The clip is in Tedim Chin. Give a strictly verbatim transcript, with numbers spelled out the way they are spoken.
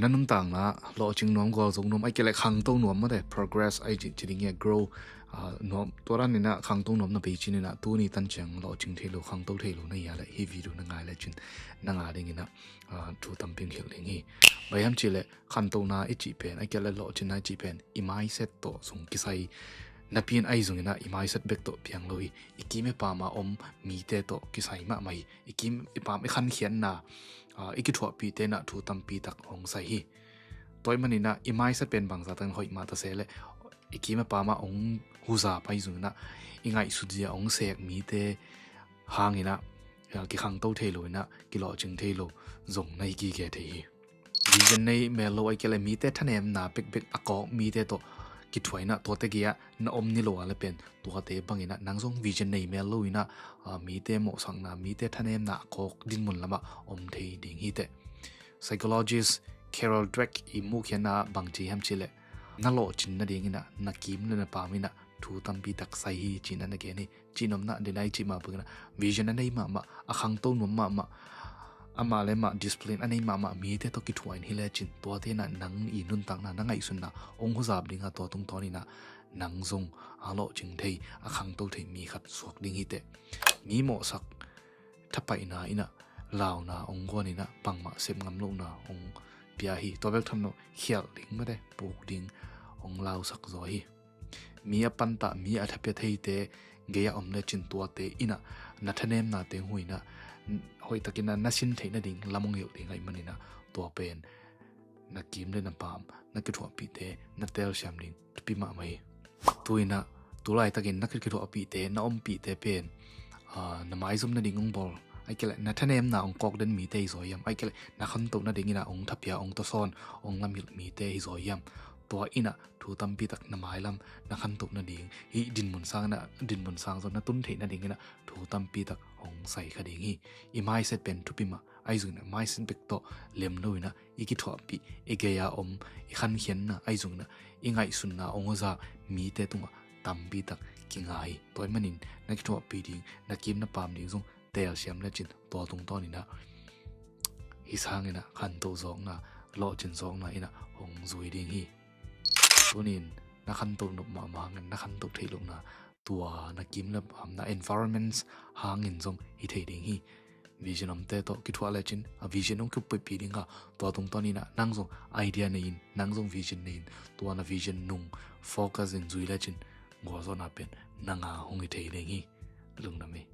Na nuntakna lawhcing nuam, gualzo nuam, ahih kei leh khangto nuam mate, progress ahih ci ding hi a, grow, ah, nuam, tua dan in ah khangto nuam na bei cin in ah tuni tan ciang lawhcing thei lo, khangto thei lo na hi a leh hih video na ngai lecin na ngah ding in ah, ah, thu tampi hong hilh ding hi. Bang hiam cih leh khantohna i cih pen, ahih kei leh lawhcinna i cih pen i mindset tawh zong kisai napi in, ahi zongin ah i mindset bek tawh piang lo hi. I kim i pam a om mite tawh kisai mahmah hi. I kim i pam, i khankhiatna, ah, i kithuahpihte in ah thu tampi tak hong sai hi. Tua ahih manin ah i mindset pen bangzah takin hoih mah ta se leh, i kim i pam a hong huzap, ahi zongin ah i ngaihsut zia hong sek mite hangin ah, ah, kikhangto thei lo in ah kilawhcing thei lo zong na hi gige thei hi. Vision nei mel lo, ahih kei leh mite thanemna bekbek a kawk mite tawh kithuah in ah tuate gei-ah na om ni lo a leh pen, tuate bangin ah nang zong vision nei mel lo in ah, ah, mite mawhsakna, mite thanemna a kawk dinmun lamah om thei ding hi teh. Psychologist Carol Dweck i mukhiatna ah bang ci hiam cih leh, na lawhcin nadingin ah na kim le na pam in ah thu tampi tak sai hi ci-in ah na gen hi. Cihnopna, dena i cih mah bangin ah vision a nei mahmah, a khangto nuam mahmah, amah le amah discipline a nei mahmah mite tawh kithuah in hi lecin, tuate in ah nang i nuntakna, na ngaihsutna hong huzap ding a, tua tungtawn in ah nang zong a lawhcing thei, a khangto thei mi khat suak ding hi teh. Mi mawhsak thapaihna in ah launa hong guan in ah bangmah sep ngam lohna hong pia hi. Tua bek tham lo, khialh ding mate, puk ding hong lausak zaw hi. Mi a pantah, mi a thapia theite gei-ah om lecin, tuate in ah na thanemnate hong huh in ah, hoihtakin ah na sin theih nading lam hong hilh ding ahih manin ah, tua pen na kim le na pam, na kithuahpihte na telsiam ding thupi mahmah hi. Tu-in ah, tu laitakin na kithuahpihte, na ompihte pen, ah, na maizum nading hong bawl, ahih kei leh na thanemna hong kawk den mite hi zaw hiam, ahih kei leh na khantoh nadingin ah hong thapia, hong tawsawn, hong lamhilh mite hi zaw hiam. Tua in ah thu tampi tak na mailam na khantoh nading, hih dinmun sang in ah, dinmun sang zaw na tun theih nadingin ah thu tampi tak hong sai kha ding hi. I mindset pen thupi mah, ahi zongin ah mindset bek tawh lem lo in ah i kithuahpih, i gei-a om, i khankhiatna, ahi zongin ah i ngaihsutna hong huzap mite tungah tampi tak kinga hi. Tua ahih manin na kithuahpih ding, na kim na pam ding zong telsiam lecin, tua tungtawn in ah hih sangin ah khantoh zawkna, lawhcin zawkna in ah hong zui ding hi. Tuni-in na khantoh nop mahmah hangin na khantoh theih lohna, tua na kim le pam, na environments hangin zong hi thei ding hi. Vision omte tawh kithuah lecin a vision hong kipaipih ding a, tua tungtawn in ah nang zong idea nei-in, nang zong vision nei-in, tua na vision nung focus in zui lecin gualzawhna pen na ngah hong hi thei ding hi. Lungdam hi.